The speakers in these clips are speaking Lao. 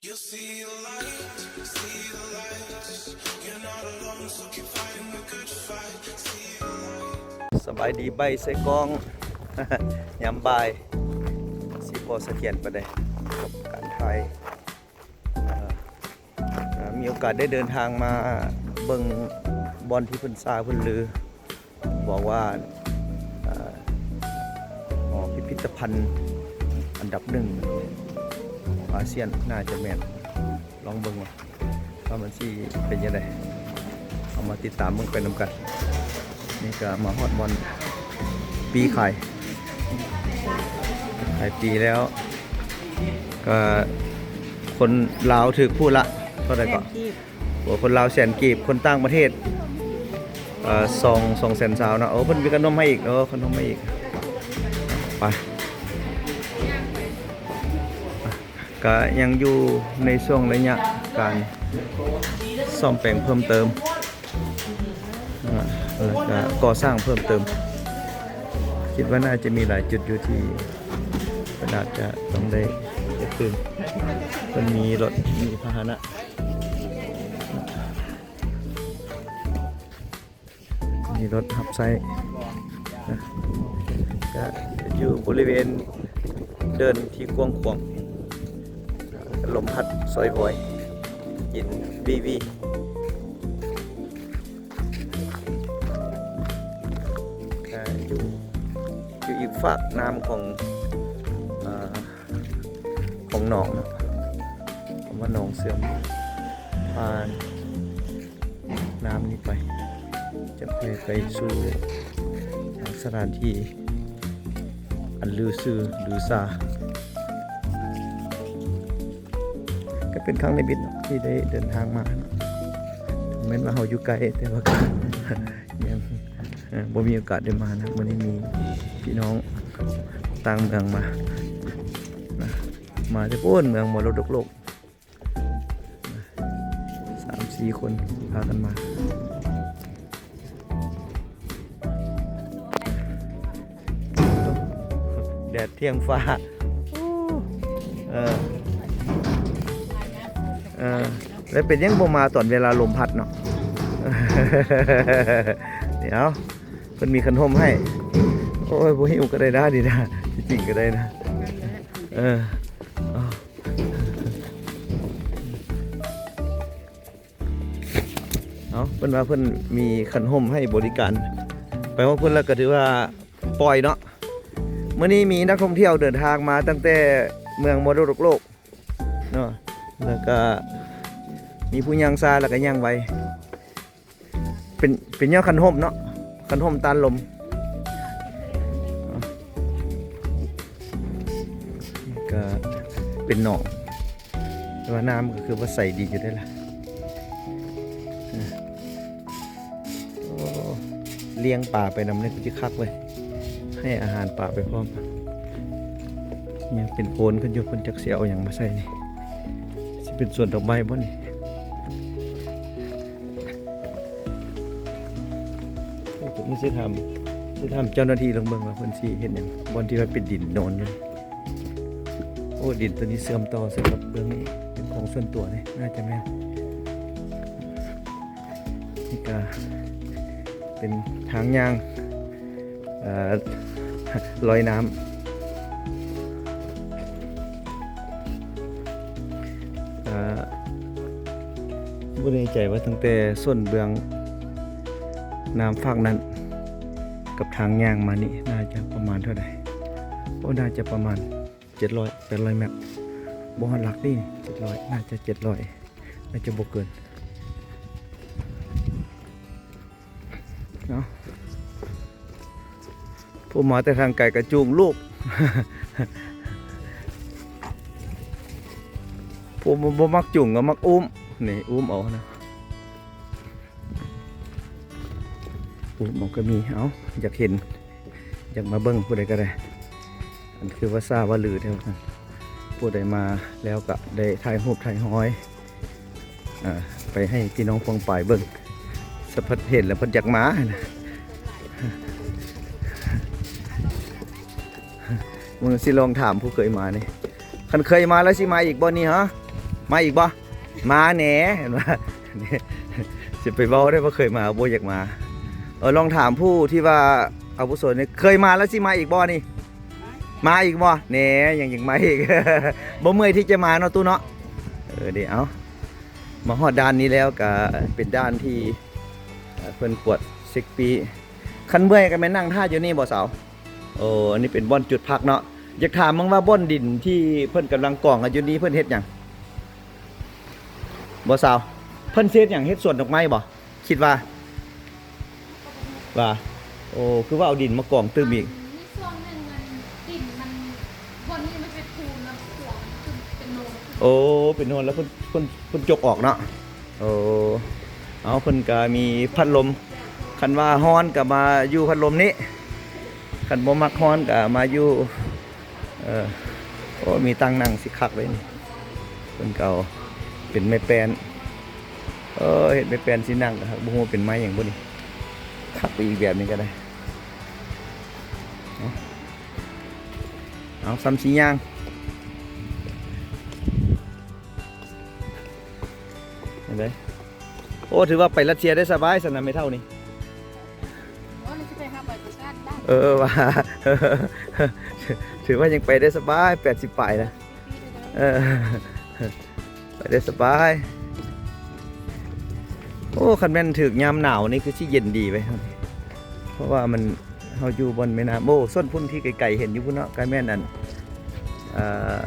You'll see the light, see the light. You're not alone, so keep fighting the good fight. See the light. ສະບາຍດີ ໃບໃສ່ກ້ອງ ຍາມບ່າຍ ຊິບໍ່ສະຖຽນປານໃດກັບການຖ່າຍ. ເອີ ເອີ ມີໂອກາດໄດ້ເດີນທາງມາເບິ່ງບ່ອນທີ່ເພິ່ນຊາເພິ່ນລື ບອກວ່າ ເອີ ຫໍພິພິທະພັນອັນດັບໜຶ່ງຂອງອາຊຽນ ໜ້າຈະແມ່ນ. ລອງເບິ່ງວ່າ ວ່າມັນຊິເປັນຈັ່ງໃດ. ເຮົາມາຕິດຕາມເບິ່ງໄປນຳກັນ. ນີ້ກະມາຮອດບ່ອນປີ້ຂາຍ ຂາຍປີ້ແລ້ວ ກະຄົນລາວຖືກຜູ້ລະເທົ່າໃດເກາະ? ໂອ້ ຄົນລາວແສນກີບ ຄົນຕ່າງປະເທດ ເອີ ສອງ ສອງແສນຊາວເນາະ. ໂອ້ ເພິ່ນມີຂະໜົມໃຫ້ອີກ ເອີ ຂະໜົມໃຫ້ອີກ. ໄປ ກະຍັງຢູ່ໃນຊ່ວງໄລຍະການສ້ອມແປງເພີ່ມເຕີມ ອາ ແລ້ວກະກໍ່ສ້າງເພີ່ມເຕີມ. ຄິດວ່າໜ້າຈະມີຫຼາຍຈຸດຢູ່ທີ່ເພິ່ນອາດຈະຕ້ອງໄດ້ເຮັດຕື່ມ. ເພິ່ນມີລົດ ມີພາຫະນະ ມີລົດຮັບໃຊ້ນະ ກະຢູ່ບໍລິເວນເດີ່ນທີ່ກວ້າງຂວາງ ລົມພັດຊ່ອຍວອຍ ເຢັນວີວີ. ກະຢູ່ ຢູ່ອີກຟາກນ້ຳຂອງ ເອີ ຂອງໜອງເນາະ ຄຳວ່າໜອງເຊື່ອມຜ່ານນ້ຳນີ້ໄປ ຈະຄ່ອຍໄປສູ່ສະຖານທີ່ອັນລືຊື່ລືຊາ. ກະເປັນຄັ້ງໃນຊີວິດເນາະ ທີ່ໄດ້ເດີນທາງມາເນາະ ເຖິງແມ່ນວ່າເຮົາຢູ່ໄກ ແຕ່ວ່າກະຍັງ ເອີ ບໍ່ມີໂອກາດໄດ້ມານະ. ມື້ນີ້ມີພີ່ນ້ອງຕ່າງເມືອງມານະ ມາແຕ່ພຸ້ນ ເມືອງມໍລະດົກໂລກ ສາມສີ່ຄົນພາກັນມາ. ແດດທ່ຽງຟ້າ ເອີ ເອີ ແລ້ວເປັນຫຍັງບໍ່ມາຕອນເວລາລົມພັດເນາະ? ດຽວ ເພິ່ນມີຄັນຮົ່ມໃຫ້. ໂອ້ຍ ບໍ່ຫິ້ວກະໄດ້ນະ ດີນະ ທີ່ຈິງກະໄດ້ນະ. ເອີ ເອົາ ເອົາ ເພິ່ນວ່າເພິ່ນມີຄັນຮົ່ມໃຫ້ບໍລິການ. ໄປຮອດພຸ້ນແລ້ວກະຖືວ່າປ່ອຍເນາະ. ມື້ນີ້ມີນັກທ່ອງທ່ຽວເດີນທາງມາຕັ້ງແຕ່ເມືອງມໍລະດົກໂລກເນາະ ແລ້ວກະມີຜູ້ຍ່າງຊ້າ ແລ້ວກະຍ່າງໄວ. ເປັນ ເປັນຍ້ອນຄັນຮົ່ມເນາະ ຄັນຮົ່ມຕ້ານລົມ. ກະເປັນໜອງ ແຕ່ວ່ານ້ຳກະຄືວ່າໃສດີຢູ່ເດ້ລະ. ໂອ້ ລ້ຽງປາໄປນຳນີ້ຄືຊິຄັກເວີຍ ໃຫ້ອາຫານປາໄປພ້ອມ. ຍັງເປັນໂພນຂຶ້ນຢູ່ ເພິ່ນຈັກຊິເອົາຫຍັງມາໃສ່ນີ້ ຊິເປັນສວນດອກໄມ້ບໍ່ນີ້? ໂອ້ ນີ້ຊິຖາມ ຊິຖາມເຈົ້າໜ້າທີ່ລອງເບິ່ງວ່າເພິ່ນຊິເຮັດຫຍັງ ບ່ອນທີ່ວ່າເປັນດິນໂນນຢູ່. ໂອ້ ດິນໂຕນີ້ເຊື່ອມຕໍ່ໃສ່ກັບເບື້ອງນີ້ ເປັນຂອງສ່ວນຕົວນີ້ ໜ້າຈະແມ່ນ. ນີ້ກະເປັນທາງຍ່າງ ເອີ ລອຍນ້ຳ ເອີ ບໍ່ແນ່ໃຈວ່າຕັ້ງແຕ່ສົ້ນເບື້ອງນ້ຳຟາກນັ້ນ ກັບທາງຍ່າງມານີ້ ໜ້າຈະປະມານເທົ່າໃດ? ໂອ້ ໜ້າຈະປະມານເຈັດຮ້ອຍ ແປດຮ້ອຍແມັດ ບໍ່ຮອດຫຼັກນີ້ ເຈັດຮ້ອຍ ໜ້າຈະເຈັດຮ້ອຍ ໜ້າຈະບໍ່ເກີນ. ເນາະ ຜູ້ມາແຕ່ທາງໄກກະຈູງລູກ ຜູ້ບໍ່ ບໍ່ມັກຈູງກະມັກອຸ້ມ ນີ້ອຸ້ມເອົານະ ອຸ້ມເອົາກະມີ. ເອົ້າ ຢາກເຫັນ ຢາກມາເບິ່ງ ຜູ້ໃດກະໄດ້ ອັນຄືວ່າຊາວ່າລືແທ້ວ່າຊັ້ນ ຜູ້ໃດມາແລ້ວກະໄດ້ຖ່າຍຮູບຖ່າຍຮອຍ ເອີ ໄປໃຫ້ພີ່ນ້ອງປ້ອງປາຍເບິ່ງ ສະພັດເຫັນແລ້ວເພິ່ນຢາກມາຫັ້ນນະ. ມື້ຊິລອງຖາມຜູ້ເຄີຍມານີ້ ຄັນເຄີຍມາແລ້ວຊິມາອີກບໍ່ນີ້ຫະ? ມາອີກບໍ່? ມາແດ່ ເຫັນວ່າ ຊິໄປເວົ້າໄດ້ວ່າເຄີຍມາ ບໍ່ຢາກມາ. ເອີ ລອງຖາມຜູ້ທີ່ວ່າອາວຸໂສນີ້ ເຄີຍມາແລ້ວຊິມາອີກບໍ່ນີ້? ມາອີກບໍ່? ແນ່ ຍັງ ຍັງມາອີກ ບໍ່ເມື່ອຍທີ່ຈະມາເນາະ ຕູ້ເນາະ. ເອີ ເດ ເອົາ ມາຮອດດ່ານນີ້ແລ້ວ ກະເປັນດ່ານທີ່ ເອີ ເພິ່ນກວດເຊັກປີ້. ຄັນເມື່ອຍກໍແມ່ນນັ່ງຖ້າຢູ່ນີ້ບໍ່ສາວ? ໂອ້ ອັນນີ້ເປັນບ່ອນຈຸດພັກເນາະ. ຢາກຖາມເບິ່ງວ່າບ່ອນດິນທີ່ເພິ່ນກຳລັງກອງກັນຢູ່ນີ້ ເພິ່ນເຮັດຫຍັງ? ບໍ່ສາວ? ເພິ່ນຊິເຮັດຫຍັງ? ເຮັດສວນດອກໄມ້ບໍ່? ຄິດວ່າ ວ່າ ໂອ້ ຄືວ່າເອົາດິນມາກອງຕື່ມອີກ? ມີຊ່ວງໜຶ່ງມັນ ດິນມັນ ບ່ອນນີ້ມັນເປັນພູນ ແລ້ວຂົວມັນຂຶ້ນເປັນໂນນ. ໂອ້ ເປັນໂນນ ແລ້ວເພິ່ນ ເພິ່ນ ເພິ່ນຈົກອອກເນາະ. ໂອ້ ເອົາ ເພິ່ນກະມີພັດລົມ ຄັນວ່າຮ້ອນກະມາຢູ່ພັດລົມນີ້ ຄັນບໍ່ມັກຮ້ອນກະມາຢູ່ ເອີ ໂອ້ ມີຕັ່ງນັ່ງຊິຄັກເລີຍນີ້. ເພິ່ນກໍເອົາເປັນໄມ້ແປ້ນ ເອີ ເຮັດໄມ້ແປ້ນຊິນັ່ງ ບໍ່ຮູ້ເປັນໄມ້ຫຍັງບໍ່ນີ້ ຄັກໄປອີກແບບໜຶ່ງກໍໄດ້. ເອົາ ເອົາ ສ່ຳຊິຍ່າງ ເຫັນໄດ? ໂອ້ ຖືວ່າໄປຣັດເຊຍໄດ້ສະບາຍຊັ້ນນະ ແມ່ເຖົ້ານີ້. ໂອ້ ນີ້ຊິໄປຫາໄປປະຊາດບ້ານ. ເອີ ວ່າ ຖືວ່າຍັງໄປໄດ້ສະບາຍ ແປດສິບປາຍນະ. ເອີ ໄປໄດ້ສະບາຍ. ໂອ້ ຄັນແມ່ນຖືກຍາມໜາວນີ້ຄືຊິເຢັນດີເວີຍ ເພາະວ່າມັນ ເຮົາຢູ່ບ່ອນແມ່ນ້ຳ. ໂອ້ ສ່ວນພຸ້ນທີ່ໄກໆເຫັນຢູ່ພຸ້ນເນາະ ກະແມ່ນອັນ ເອີ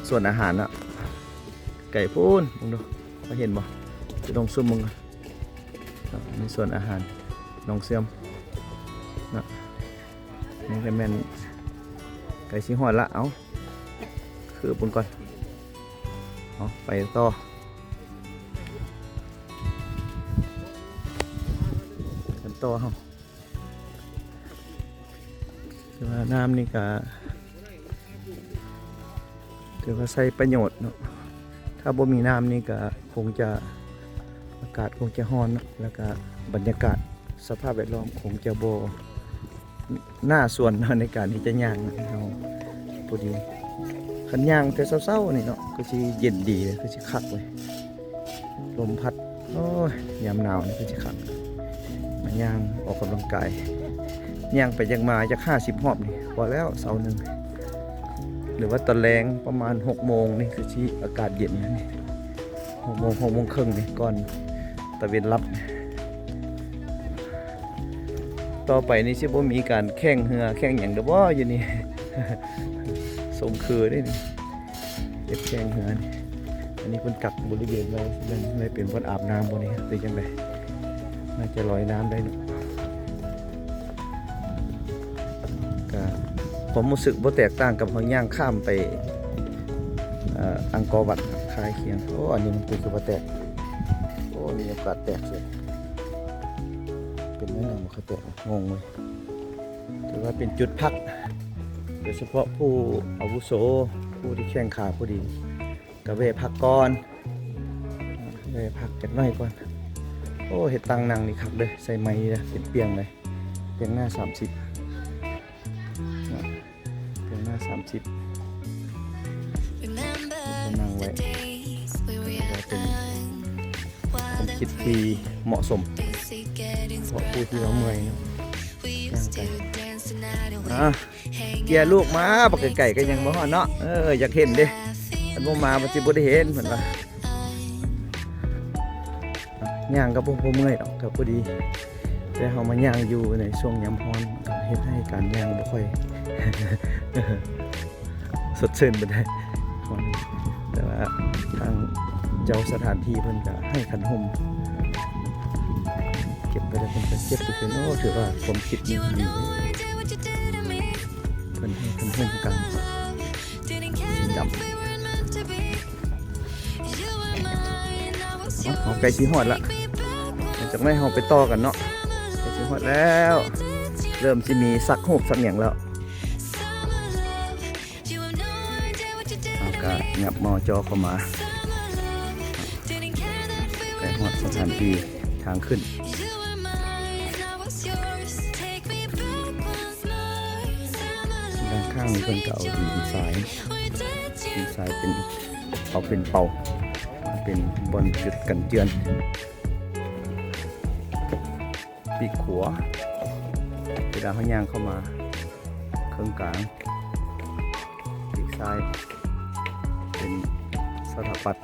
ສວນອາຫານເນາະ ໄກພຸ້ນ. ເບິ່ງດູ ເຫັນບໍ່? ຈະລອງຊູມເບິ່ງກ່ອນ. ມີສວນອາຫານໜອງເຊື່ອມເນາະ. ນີ້ກະແມ່ນໃກ້ຊິຮອດລະ. ເອົາ ຄືບເບິ່ງກ່ອນ. ເອົາ ໄປຕໍ່ ໄປກັນຕໍ່ເຮົາ. ແຕ່ວ່ານ້ຳນີ້ກະ ຖືວ່າໃຊ້ປະໂຫຍດເນາະ. ຖ້າບໍ່ມີນ້ຳນີ້ກະຄົງຈະ ອາກາດຄົງຈະຮ້ອນເນາະ ແລ້ວກະບັນຍາກາດສະພາບແວດລ້ອມຄົງຈະບໍ່ໜ້າຊວນເນາະ ໃນການທີ່ຈະຍ່າງເຮົາ. ພໍດີຄັນຍ່າງແຕ່ເຊົ້າໆນີ້ເນາະ ຄືຊິເຢັນດີ ຄືຊິຄັກເວີຍ ລົມພັດ. ໂອ້ຍ ຍາມໜາວນີ້ຄືຊິຄັກ ມາຍ່າງອອກກຳລັງກາຍ ຍ່າງໄປຍ່າງມາຈັກຫ້າສິບຮອບນີ້ ພໍແລ້ວເຊົ້າໜຶ່ງ ຫຼືວ່າຕອນແລງປະມານຫົກໂມງນີ້ ຄືຊິອາກາດເຢັນນີ້ ຫົກໂມງ ຫົກໂມງເຄິ່ງນີ້ ກ່ອນຕາເວັນລັບ. ຕໍ່ໄປນີ້ຊິບໍ່ມີການແຂ່ງເຮືອແຂ່ງຫຍັງດອກບໍ່ຢູ່ນີ້? ຊົງຄືເດ້ນີ້ ເຮັດແຂ່ງເຮືອນີ້. ອັນນີ້ເພິ່ນກັກບໍລິເວນໄວ້ ແມ່ນໄວ້ເປັນບ່ອນອາບນ້ຳບໍ່ນີ້ ຫຼືຈັ່ງໃດ? ໜ້າຈະລອຍນ້ຳໄດ້ເນາະ. ກະຄວາມຮູ້ສຶກບໍ່ແຕກຕ່າງກັບເຮົາຍ່າງຂ້າມໄປ ເອີ ອັງກໍວັດ ຄ້າຍຄຽງ. ໂອ້ ອັນນີ້ມັນຄືຊິບໍ່ແຕກ. ໂອ້ ມີໂອກາດແຕກເສຍ ເປັນແນວໃດບໍ່ຄ່ອຍແຕກ ງົງເວີຍ. ຖືວ່າເປັນຈຸດພັກ ໂດຍສະເພາະຜູ້ອາວຸໂສ ຜູ້ທີ່ແຂ້ງຂາບໍ່ດີ ກະແວ່ພັກກ່ອນ ແວ່ພັກຈັກໜ້ອຍກ່ອນ. ໂອ້ ເຮັດຕັ່ງນັ່ງນີ້ຄັກເດີ້ ໃສ່ໄມ້ນີ້ນະ ເປັນປຽງເລີຍ ປຽງໜ້າສາມສິບ ປຽງໜ້າສາມສິບ ນັ່ງໄວ້ ເປັນຄວາມຄິດທີ່ເໝາະສົມ ເພາະຜູ້ທີ່ວ່າເມື່ອຍເນາະ ຍ່າງໄກ. ອ່າ ເກຍລູກມາ ບັກໄກໆກໍຍັງບໍ່ຮອດເນາະ. ເອີ ຢາກເຫັນເດ້ ຄັນບໍ່ມາມັນຊິບໍ່ໄດ້ເຫັນເພິ່ນວ່າ. ຍ່າງກໍບໍ່ ບໍ່ເມື່ອຍດອກ ກໍພໍດີ ແຕ່ເຮົາມາຍ່າງຢູ່ໃນຊ່ວງຍາມຮ້ອນ ເຮັດໃຫ້ການຍ່າງບໍ່ຄ່ອຍ ສົດຊື່ນປານໃດ. ແຕ່ວ່າທາງເຈົ້າສະຖານທີ່ເພິ່ນກະໃຫ້ຄັນຮົ່ມ ເກັບໄປແລ້ວເພິ່ນກະເກັບໄປຄືນ. ໂອ້ ຖືວ່າຄວາມຄິດນີ້ດີ ເພິ່ນໃຫ້ຄັນຮົ່ມກາງສີດຳ. ເຮົາໃກ້ຊິຮອດລະ ຈາກນັ້ນເຮົາໄປຕໍ່ກັນເນາະ. ໃກ້ຊິຮອດແລ້ວ ເລີ່ມຊິມີສັກຮູບສັກຫຍັງແລ້ວ. ເຮົາກະຫຍັບມໍ່ຈໍ້ເຂົ້າມາ ໃກ້ຮອດສະຖານທີ່ທາງຂຶ້ນ. ດ້ານຂ້າງນີ້ເພິ່ນກະເອົາດິນຊາຍ ດິນຊາຍເປັນ ເອົາເປັນເປົາ ເປັນບ່ອນຈຸດກັນເຈື່ອນ ປີກຂວາ ເວລາເຮົາຍ່າງເຂົ້າມາເຄິ່ງກາງ ປີກຊ້າຍ ເປັນສະຖາປັດ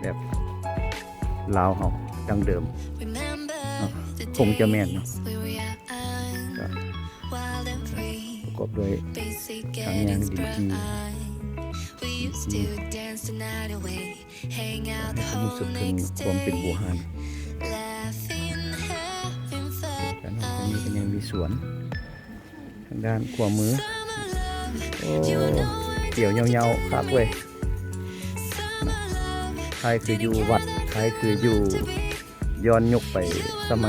ແບບລາວເຮົາດັ້ງເດີມເນາະ ຄົງຈະແມ່ນເນາະ ກະປະກອບດ້ວຍທາງຍ່າງດິນຈີ່ ດິນຈີ່ ໃຫ້ຄວາມຮູ້ສຶກເຖິງຄວາມເປັນບູຮານ. ແລ້ວນອກຈາກນີ້ກໍຍັງມີສວນທາງດ້ານຂວາມື. ໂອ້ ຂຽວເຫຍົາວໆ ຄັກເວີຍ. ຄ້າຍຄືຢູ່ວັດ, ຄ້າຍຄືຢູ່ ຍ້ອນຍຸກໄປສະໄໝ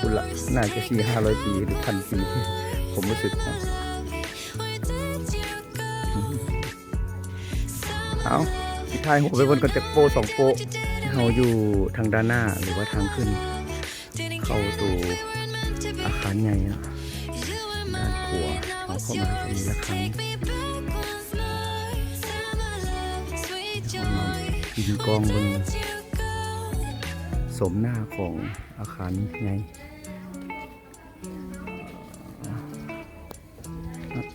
ພຸ້ນລະ ໜ້າຈະສີ່ຫ້າຮ້ອຍປີ ຫຼື ພັນປີ ຄວາມຮູ້ສຶກເນາະ. ເອົາ ຊິຖ່າຍຮູບໄປເບິ່ງກ່ອນຈັກໂປ້ສອງໂປ້. ເຮົາຢູ່ທາງດ້ານໜ້າ ຫຼືວ່າທາງຂຶ້ນເຂົ້າໂຕອາຄານໃຫຍ່ເນາະ. ດ້ານຂວາ ເຮົາເຂົ້າມາຈະມີລະຄັງ. ເຮົາມາປິ່ນກ້ອງເບິ່ງໂສມໜ້າຂອງອາຄານໃຫຍ່.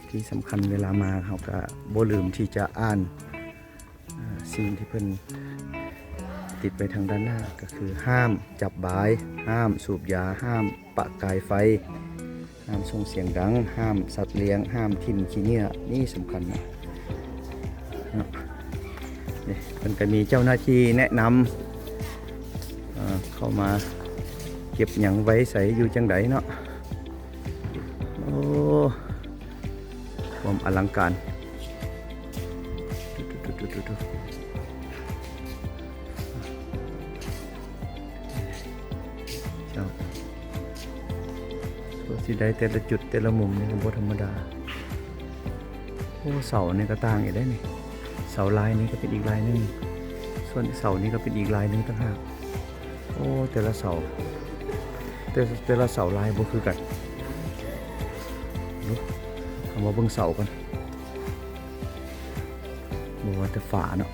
ທີ່ສຳຄັນເວລາມາເຮົາກະບໍ່ລືມທີ່ຈະອ່ານ ເອີ ສິ່ງທີ່ເພິ່ນຕິດໄວ້ທາງດ້ານໜ້າ ກໍຄື ຫ້າມຈັບບາຍ, ຫ້າມສູບຢາ, ຫ້າມປະກາຍໄຟ, ຫ້າມສົ່ງສຽງດັງ, ຫ້າມສັດລ້ຽງ, ຫ້າມຖິ້ມຂີ້ເຫຍື້ອ. ນີ້ສຳຄັນນະ ເນາະ. ນີ້ເພິ່ນກໍມີເຈົ້າໜ້າທີ່ແນະນຳ ເອີ ເຂົ້າມາເກັບຫຍັງໄວ້ໃສຢູ່ຈັ່ງໃດເນາະ. ໂອ້ ຄວາມອະລັງການ. ເຈົ້າ ກວ່າຊິໄດ້ແຕ່ລະຈຸດແຕ່ລະມຸມນີ້ກໍບໍ່ທຳມະດາ. ໂອ້ ເສົານີ້ກໍຕ່າງອີກເດ້ນີ້. ເສົາລາຍນີ້ກໍເປັນອີກລາຍໜຶ່ງ, ສ່ວນເສົານີ້ກໍເປັນອີກລາຍໜຶ່ງຕ່າງຫາກ. ໂອ້ ແຕ່ລະເສົາ ແຕ່ ແຕ່ລະເສົາລາຍບໍ່ຄືກັນ. ເຮົາມາເບິ່ງເສົາກ່ອນ. ບໍ່ວ່າແຕ່ຝາເນາະ,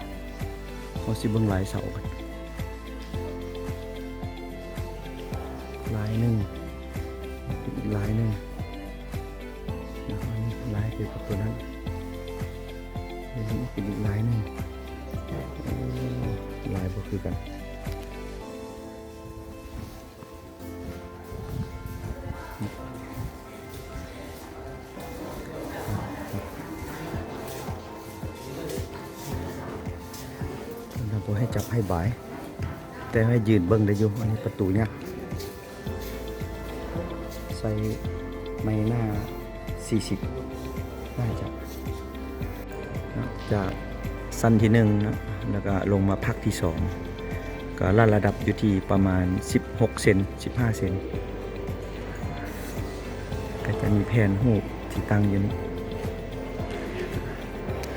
ເຮົາຊິເບິ່ງລາຍເສົາກັນ. ລາຍໜຶ່ງ ອີກລາຍໜຶ່ງ ແລ້ວອັນນີ້ລາຍດຽວກັບຕົວນັ້ນ, ອັນນີ້ເປັນອີກລາຍໜຶ່ງ. ໂອ້ ລາຍບໍ່ຄືກັນ. ເພິ່ນບໍ່ໃຫ້ຈັບໃຫ້ບາຍ ແຕ່ໃຫ້ຢືນເບິ່ງໄດ້ຢູ່. ອັນນີ້ປະຕູຍັກ ໃສ່ໄມ້ໜ້າສີ່ສິບ ໜ້າຈະ ເນາະ ຈາກຊັ້ນທີໜຶ່ງເນາະ ແລ້ວກະລົງມາພັກທີສອງ ກະລະ ລະດັບຢູ່ທີ່ປະມານສິບຫົກເຊັນ ສິບຫ້າເຊັນ. ກະຈະມີແຜ່ນຮູບທີ່ຕັ້ງຢູ່ນີ້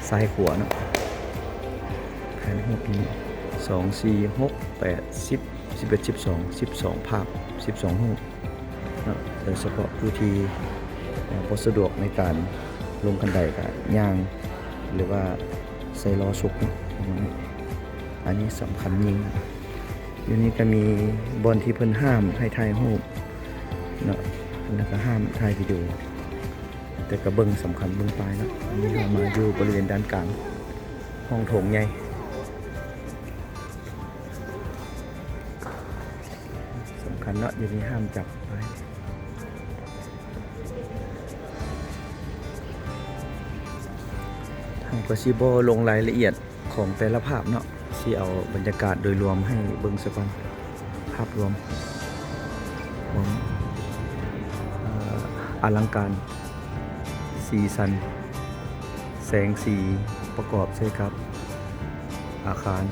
ຊ້າຍຂວາເນາະ. ແຜ່ນຮູບມີ ສອງ ສີ່ ຫົກ ແປດ ສິບ ສິບເອັດ ສິບສອງ ສິບສອງພາບ ສິບສອງຮູບເນາະ, ໂດຍສະເພາະຜູ້ທີ່ ເອີ ບໍ່ສະດວກໃນການລົງຄັນໄດກະຍ່າງ ຫຼືວ່າໃສ່ລໍ້ຊຸກເນາະ ປະມານນີ້. ອັນນີ້ສຳຄັນຍິ່ງ. ຢູ່ນີ້ກະມີບ່ອນທີ່ເພິ່ນຫ້າມໃຫ້ຖ່າຍຮູບເນາະ ແລ້ວກະຫ້າມຖ່າຍວິດີໂອ, ແຕ່ກະເບິ່ງສຳຄັນ ເບິ່ງປ້າຍເນາະ. ອັນນີ້ເຮົາມາຢູ່ບໍລິເວນດ້ານກາງຫ້ອງໂຖງໃຫຍ່. ສຳຄັນເນາະ ຢູ່ນີ້ຫ້າມຈັບໄປ. ເຮົາກໍຊິບໍ່ລົງລາຍລະອຽດຂອງແຕ່ລະພາບເນາະ, ຊິເອົາບັນຍາກາດໂດຍລວມໃຫ້ເບິ່ງຊະກ່ອນ. ພາບລວມ ຄວາມ ເອີ ອະລັງການ ສີສັນ ແສງສີປະກອບໃສ່ກັບອາຄານ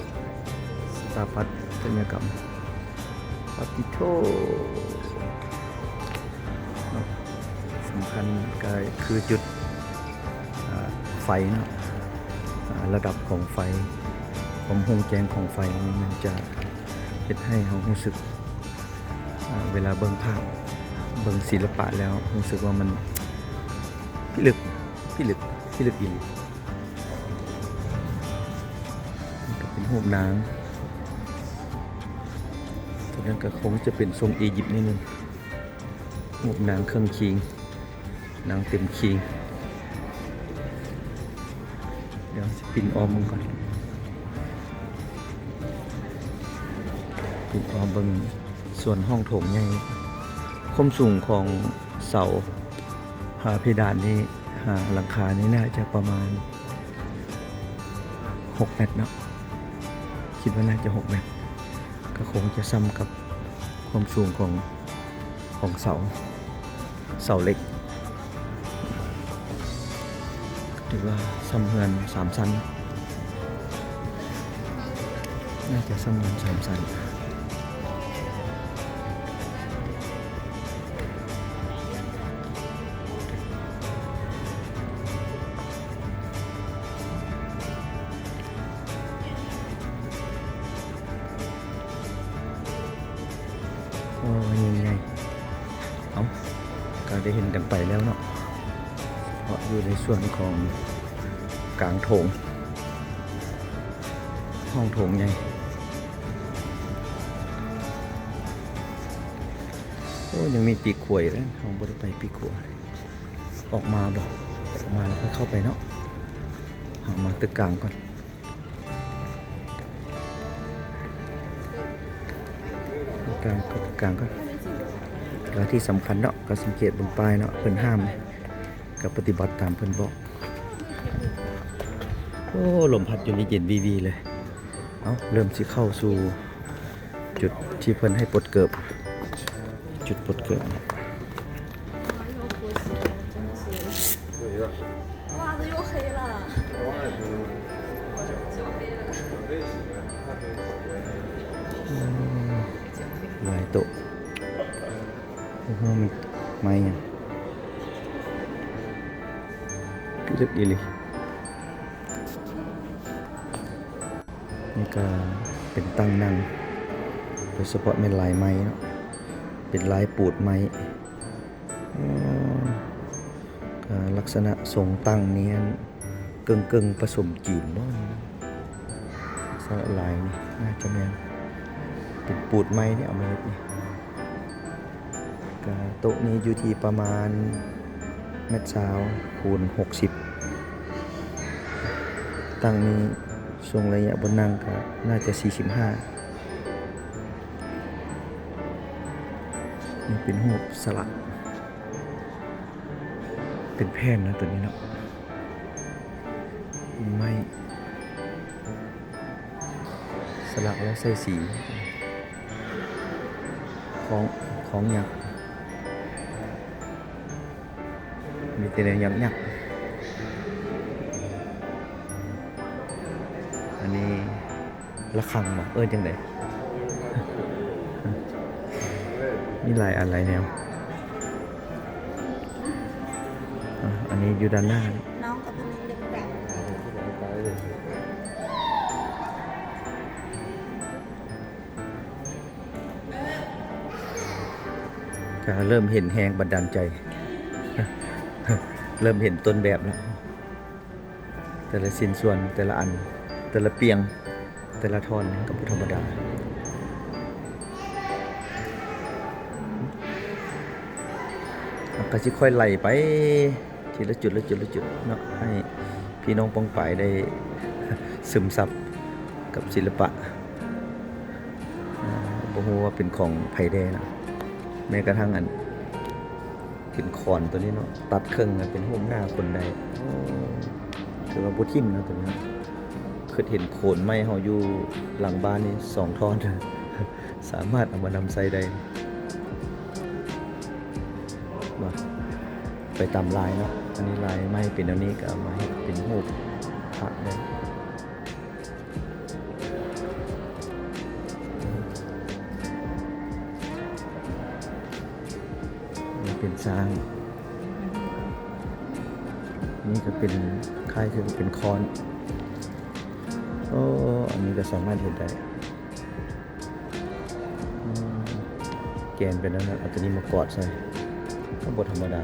ສະຖາປັດຕະຍະກຳ. ປາຕິໂທ ເນາະ, ສຳຄັນກໍຄືຈຸດ ອາ ໄຟເນາະ, ອາ ລະດັບຂອງໄຟ, ຄວາມຮຸ່ງແຈ້ງຂອງໄຟນີ້ມັນຈະເຮັດໃຫ້ເຮົາຮູ້ສຶກ ອາ ເວລາເບິ່ງພາບ ເບິ່ງສິລະປະແລ້ວ ຮູ້ສຶກວ່າມັນພິລຶກ ພິລຶກ ພິລຶກອີ່ຫຼີ. ມັນກໍ ເປັນຮູບນາງ ຕົວນັ້ນກໍຄົງຈະເປັນຊົງອີຢິບນິດໜຶ່ງ ຮູບນາງເຄິ່ງຄີງ ນາງເຕັມຄີງ. ດຽວຊິປິ່ນອ້ອມເບິ່ງກ່ອນ ປິ່ນອ້ອມເບິ່ງສ່ວນຫ້ອງໂຖງໃຫຍ່. ຄວາມສູງຂອງເສົາຫາເພດານນີ້ ຫາຫຼັງຄານີ້ໜ້າຈະປະມານຫົກແມັດເນາະ ຄິດວ່າໜ້າຈະຫົກແມັດ ກໍຄົງຈະສ່ຳກັບຄວາມສູງຂອງ ຂອງເສົາ ເສົາເຫຼັກ ຖືວ່າສ່ຳເຮືອນສາມຊັ້ນ ໜ້າຈະສ່ຳເຮືອນສາມຊັ້ນ. ໂອ້ ຍິ່ງໃຫຍ່. ເອົ້າ ກໍໄດ້ເຫັນກັນໄປແລ້ວເນາະ ເພາະຢູ່ໃນສ່ວນຂອງກາງໂຖງ ຫ້ອງໂຖງໃຫຍ່. ໂອ້ ຍັງມີປີກຂົວອີກເດ້ ເຮົາບໍ່ໄດ້ໄປປີກຂົວ ອອກມາບໍ ອອກມາແລ້ວຄ່ອຍເຂົ້າໄປເນາະ. ເຮົາມາຕຶກກາງກ່ອນ ກາງ ກາງກ່ອນ ແລ້ວທີ່ສຳຄັນເນາະ ກໍສັງເກດເບິ່ງປ້າຍເນາະ ເພິ່ນຫ້າມ ກໍປະຕິບັດຕາມເພິ່ນບອກ. ໂອ້ ລົມພັດຢູ່ນີ້ເຢັນວີວີເລີຍ. ເອົ້າ ເລີ່ມຊິເຂົ້າສູ່ຈຸດທີ່ເພິ່ນໃຫ້ປົດເກີບ ຈຸດປົດເກີບ. ໂອ້ ຫຼາຍໂຕະ ໂອ້ໂຫ ມີໄມ້ຫຍັງ ພິລຶກອີ່ຫຼີ. ນີ້ກະເປັນຕັ່ງນັ່ງ ໂດຍສະເພາະແມ່ນລາຍໄມ້ເນາະ ເປັນລາຍປູດໄມ້. ເອີ ກະລັກສະນະຊົງຕັ່ງນີ້ ເກິ່ງໆ ປະສົມຈີນບໍ ສະຫຼາຍນີ້ ໜ້າຈະແມ່ນເປັນປູດໄມ້ນີ້ ເອົາມາເຮັດນີ້. ກະໂຕະນີ້ຢູ່ທີ່ປະມານແມັດຊາວຄູນຫົກສິບ ຕັ່ງນີ້ຊ່ວງໄລຍະບ່ອນນັ່ງກະໜ້າຈະສີ່ສິບຫ້າ. ນີ້ເປັນຮູບສະຫຼັກ ເປັນແຜ່ນນະໂຕນີ້ເນາະ ໄມ້ ສະຫຼັກແລ້ວໃສ່ສີ ຂອງ ຂອງຫຍັງ ມີແຕ່ແນວຫຍັງຫຍັກ. ອັນນີ້ລະຄັງບໍ ເອີ້ນຈັ່ງໃດ? ມີຫຼາຍອັນຫຼາຍແນວ. ອາ ອັນນີ້ຢູ່ດ້ານໜ້າ. ນ້ອງກັບພະນມເດັກແບບ ກະເລີ່ມເຫັນແຮງບັນດານໃຈ ເລີ່ມເຫັນຕົ້ນແບບແລ້ວ. ແຕ່ລະຊິ້ນສ່ວນ ແຕ່ລະອັນ ແຕ່ລະປ່ຽງ ແຕ່ລະທ່ອນນີ້ກໍບໍ່ທຳມະດາ. ເຮົາກໍຊິຄ່ອຍໄລ່ໄປ ທີລະຈຸດລະຈຸດລະຈຸດເນາະ ໃຫ້ພີ່ນ້ອງປ້ອງປາຍໄດ້ຊຶມຊັບກັບສິລະປະ. ອາ ບໍ່ຮູ້ວ່າເປັນຂອງໃຜແດ່ນະ ແມ້ກະທັ່ງອັນເປັນຂອນໂຕນີ້ເນາະ ຕັດເຄິ່ງເປັນຮູບໜ້າຄົນໄດ້. ໂອ້ ຖືວ່າບໍ່ຖິ້ມນະໂຕນີ້ເນາະ. ຄິດເຫັນໂຂນໄມ້ເຮົາຢູ່ຫຼັງບ້ານນີ້ສອງທ່ອນ ສາມາດເອົາມານຳໃຊ້ໄດ້. ມາ ໄປຕາມລາຍເນາະ ອັນນີ້ລາຍໄມ້ເປັນແນວນີ້ ກໍເອົາມາເຮັດເປັນຮູບພະໄດ້. ນີ້ເປັນຊ້າງ ນີ້ກໍເປັນຄ້າຍຄືເປັນຄ້ອນ. ໂອ້ ອັນນີ້ກໍສາມາດເຮັດໄດ້. ອືມ ແກນເປັນແນວນັ້ນ ເອົາຕົວນີ້ມາກອດໃສ່ ກໍບໍ່ທຳມະດາ.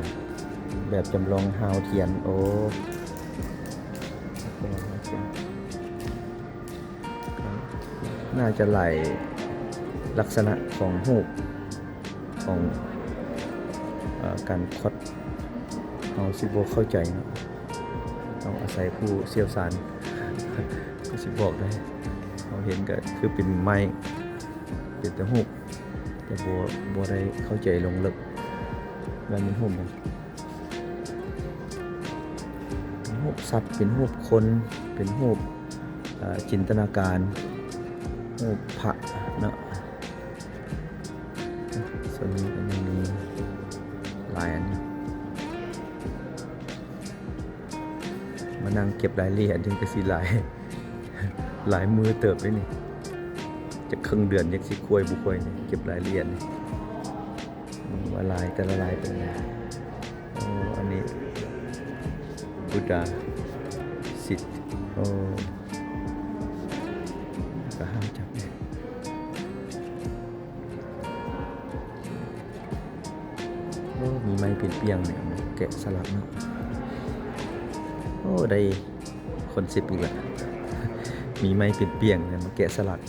ແບບຈຳລອງຮ່າວທຽນ ໂອ້ ຈຳລອງຮ່າວທຽນ ກໍ ໜ້າຈະຫຼາຍລັກສະນະຂອງຮູບ ຂອງ ເອີ ການຄວັດ ເຮົາຊິບໍ່ເຂົ້າໃຈເນາະ, ຕ້ອງອາໄສຜູ້ຊ່ຽວຊານ ກໍຊິບອກໄດ້. ເຮົາເຫັນກໍຄືເປັນໄມ້ ເປັນແຕ່ຮູບ ແຕ່ບໍ່ ບໍ່ໄດ້ເຂົ້າໃຈລົງເລິກວ່າແມ່ນຮູບຫຍັງ. ເປັນຮູບສັດ ເປັນຮູບຄົນ ເປັນຮູບ ເອີ ຈິນຕະນາການ ຮູບພະເນາະ. ສ່ວນນີ້ກໍຍັງມີຫຼາຍອັນ ມານັ່ງເກັບລາຍລະອຽດນີ້ກໍຊິຫຼາຍ ຫຼາຍມື້ເຕີບເດ້ນີ້. ຈັກເຄິ່ງເດືອນ ຈັກຊິຄ່ອຍບໍ່ຄ່ອຍນີ້ ເກັບລາຍລະອຽດນີ້. ວ່າລາຍແຕ່ລະລາຍເປັນຫຍັງ. ໂອ້ ອັນນີ້ບຸດດາສິດ. ໂອ້ ກໍຫ້າມຈັບເດ້. ໂອ້ ມີໄມ້ປ່ຽງໆ ນີ້ເອົາມາແກະສະຫຼັກເນາະ. ໂອ້ ໄດ້ຄອນເຊັບອີກລະ ມີໄມ້ປ່ຽງໆ ນີ້ມາແກະສະຫຼັກ.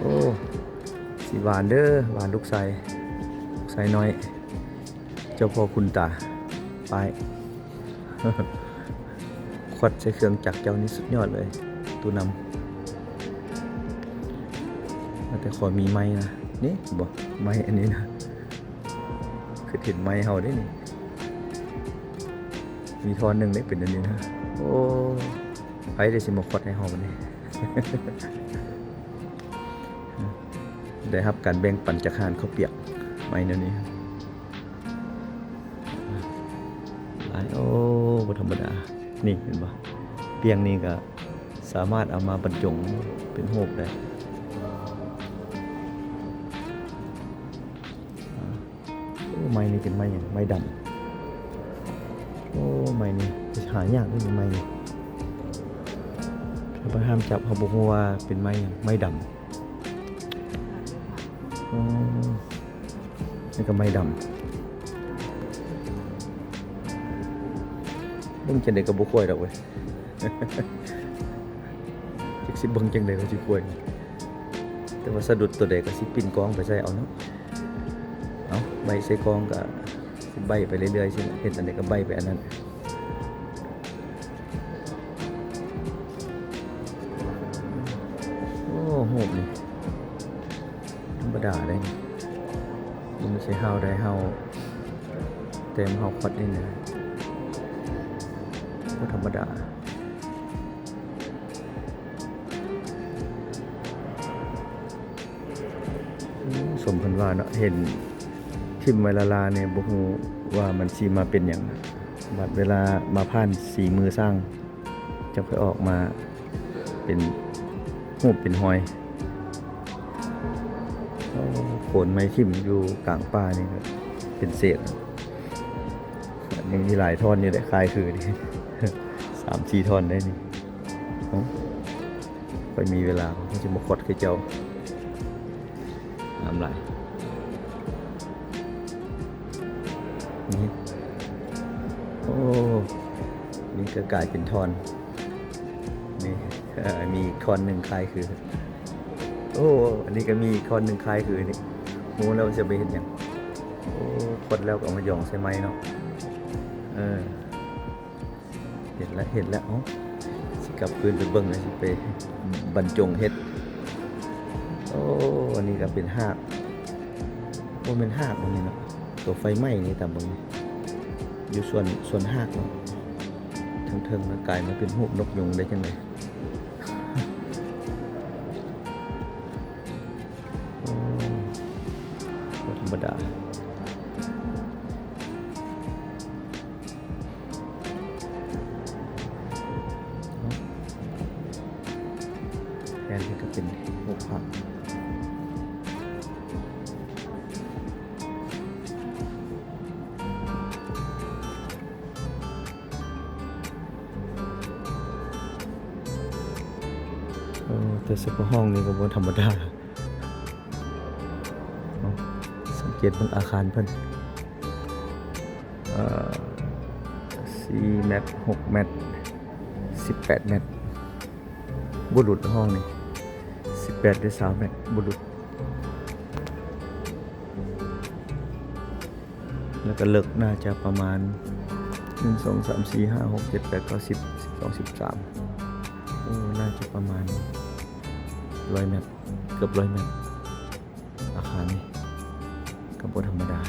ໂອ້ ຊິຫວານເດີ ຫວານລູກຊາຍ ລູກຊາຍນ້ອຍ ເຈົ້າພໍ່ຄຸນຕາ ປ້າຍ ຄວັດໃສ່ເຄື່ອງຈັກເຈົ້ານີ້ສຸດຍອດເລີຍ ຕູ້ນຳ. ວ່າແຕ່ຂໍມີໄມ້ນະ ນີ້ເຫັນບໍ່ ໄມ້ອັນນີ້ນະ ຄືເຫັນໄມ້ເຮົາເດ້ນີ້. ມີທ່ອນໜຶ່ງເດ້ເປັນອັນນີ້ນະ. ໂອ້ ໃຜເດ້ຊິມາຄວັດໃຫ້ເຮົາບັດນີ້. ໄດ້ຮັບການແບ່ງປັນຈາກຮ້ານເຂົ້າປຽກ ໄມ້ແນວນີ້. ຫຼາຍ ໂອ້ ບໍ່ທຳມະດາ. ນີ້ເຫັນບໍ່ ປ່ຽງນີ້ກໍສາມາດເອົາມາບັນຈົງເປັນຮູບໄດ້. ໂອ້ ໄມ້ນີ້ເປັນໄມ້ຫຍັງ? ໄມ້ດຳ. ໂອ້ ໄມ້ນີ້ຫາຍາກເດ້ ໄມ້ນີ້. ເຮົາໄປຫ້າມຈັບ ເຮົາບໍ່ຮູ້ວ່າເປັນໄມ້ຫຍັງ ໄມ້ດຳ. ໂອ້ ນີ້ກໍໄມ້ດຳ. ເບິ່ງຈັ່ງໃດກໍບໍ່ຄ່ອຍດອກເວີຍ. ຈັກຊິເບິ່ງຈັ່ງໃດກໍຊິຄ່ອຍ. ແຕ່ວ່າສະດຸດຕົວໃດກໍຊິປິ່ນກ້ອງໄປໃສ່ເອົາເນາະ. ເອົາ ໄບໃສ່ກ້ອງກໍຊິໄບໄປເລື້ອຍໆ ຊິເຮັດອັນໃດກໍໄບໄປອັນນັ້ນ. ໂອ້ ຮູບນີ້ທຳມະດາເດ້ ບໍ່ແມ່ນຊິຫ້າວໄດ້ ຫ້າວແຕ້ມ ຫ້າວຄວັດນີ້ນະ ບໍ່ທຳມະດາ. ສົມເພິ່ນວ່າເນາະ ເຫັນຖິ້ມໄວ້ລ້າໆ ນີ້ບໍ່ຮູ້ວ່າມັນຊິມາເປັນຫຍັງ. ບັດເວລາມາຜ່ານສີມືຊ່າງ ຈັ່ງຄ່ອຍອອກມາເປັນຮູບເປັນຮອຍ. ໂອ້ ໂຂນໄມ້ຖິ້ມຢູ່ກາງປ່ານີ້ກໍເປັນເສດ. ຍັງມີຫຼາຍທ່ອນຢູ່ເດ້ ຄ້າຍຄືນີ້ ສາມສີ່ທ່ອນໄດ້ນີ້. ເອົ້າ ຂ້ອຍມີເວລາ ຂ້ອຍຊິມາຄວັດຄືເຈົ້າ. ງາມຫຼາຍ ນີ້. ໂອ້ ນີ້ກໍກາຍເປັນທ່ອນ. ນີ້ ເອີ ມີອີກທ່ອນໜຶ່ງຄ້າຍຄື. ໂອ້ ອັນນີ້ກໍມີອີກທ່ອນໜຶ່ງຄ້າຍຄືນີ້. ຮູ້ແລ້ວວ່າຊິເອົາໄປເຮັດຫຍັງ. ໂອ້ ຄວັດແລ້ວກໍເອົາມາຢອງໃສ່ໄມ້ເນາະ. ເອີ ເຫັນແລ້ວ ເຫັນແລ້ວ. ເອົ້າ ຊິກັບຄືນໄປເບິ່ງ ຊິໄປບັນຈົງເຮັດ. ໂອ້ ອັນນີ້ກໍເປັນຮາກ ບໍ່ແມ່ນຮາກອັນນີ້ເນາະ ຕົວໄຟໄໝ້ນີ້ ຕາມເບິ່ງຢູ່ສ່ວນ ສ່ວນຮາກເນາະ. ເທິງໆ ມັນກາຍມາເປັນຮູບນົກຍຸງໄດ້ຈັ່ງໃດ? ໂອ້ ບໍ່ທຳມະດາ. ແທນທີ່ຈະເປັນຮູບພະ. ໂອ້ ແຕ່ສະເພາະຫ້ອງນີ້ກໍບໍ່ທຳມະດາ. ເອົ້າ ສັງເກດເບິ່ງອາຄານເພິ່ນ ເອີ ສີ່ແມັດ ຫົກແມັດ ສິບແປດແມັດ ບໍ່ຫຼຸດ. ຫ້ອງນີ້ ສິບແປດ ຫຼື ຊາວແມັດ ບໍ່ຫຼຸດ. ແລ້ວກໍເລິກໜ້າຈະປະມານ ໜຶ່ງ ສອງ ສາມ ສີ່ ຫ້າ ຫົກ ເຈັດ ແປດ ເກົ້າ ສິບ ສິບສອງ ສິບສາມ ໂອ້ ໜ້າຈະປະມານ ຮ້ອຍແມັດ ເກືອບ ຮ້ອຍແມັດ. ອາຄານນີ້ກໍບໍ່ທຳມະດາ.